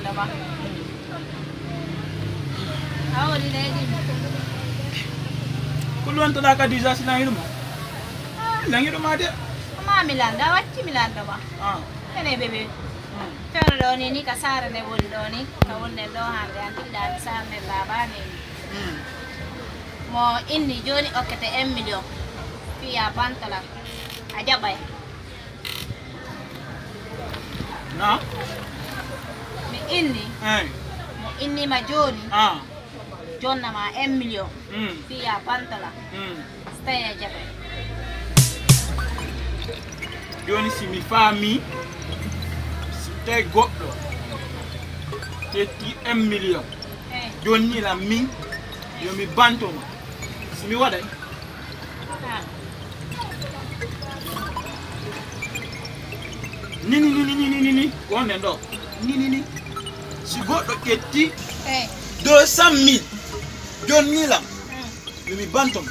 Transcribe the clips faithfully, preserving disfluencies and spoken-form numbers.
Dama. Awo di dai di. Kullum ta da ka dija sina hirma. Nan hirma de. Ma Milan da wacci Milan dama. Ah. Ene bebe. Fewre ɗo ni, ni ka saare nde woni ɗo ni, ka woni ɗen ɗo hande an ɗiɗɗa mi saare nden baaba ne ni. Mo inni joni okkete un million. Fiya bantola. A jaɓay. Na? Mi inni. Eh. Mo inni ma joni. Ah. Jonna ma un million. Mm. Fiya bantola. Mm. Staya jaɓay. Joni si mi faami, si tawi goɗɗo ƴetti un million, eh, jonni lan min, yo mi banto ma. Si mi waɗay? Ah. Nini, nini, nini, nini, wonnen ɗo. Nini, nini. Si goɗɗo ƴetti, eh, deux cent mille, jonni lan. Mm. Yo mi banto ma.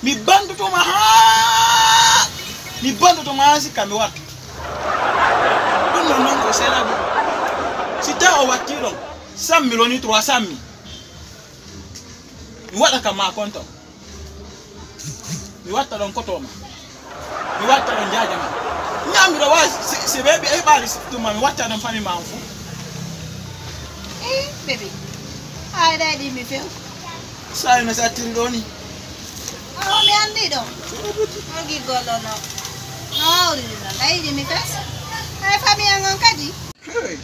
Mi bantoto ma haa, mi bantoto ma haa sikka mi warta. Ɗum ɗon noon ko seeɗa ɗum. Si tawi o watti ɗon cent mille woni trois cent mille. Mi waɗa ka ma konto. Mi watta ɗon koto ma. Mi watta ɗon jaaja ma. Ñaamiɗo wa si, si ɓe ɓe heɓaali tuma mi watta ɗon fami ma on fu. Eh, baby. Ay, daddy, mi few. Sali no sattiri ɗo ni. Oh, mi anndi ɗo. O giggol ɗo no. No hawriri no. Ndayiji mi fes. Ay, fami an on kadi. Hey.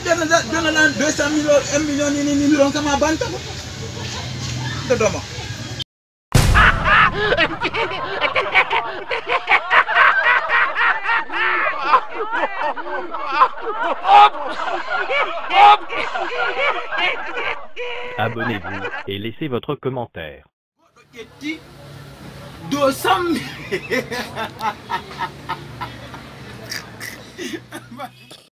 Dona, dona, dona deux cent mille, un million ni, ni, ni, ni, ronka ma banta ko. Dodoma. Abonnez-vous et laissez votre commentaire. Goɗɗo ƴetti deux cent mille.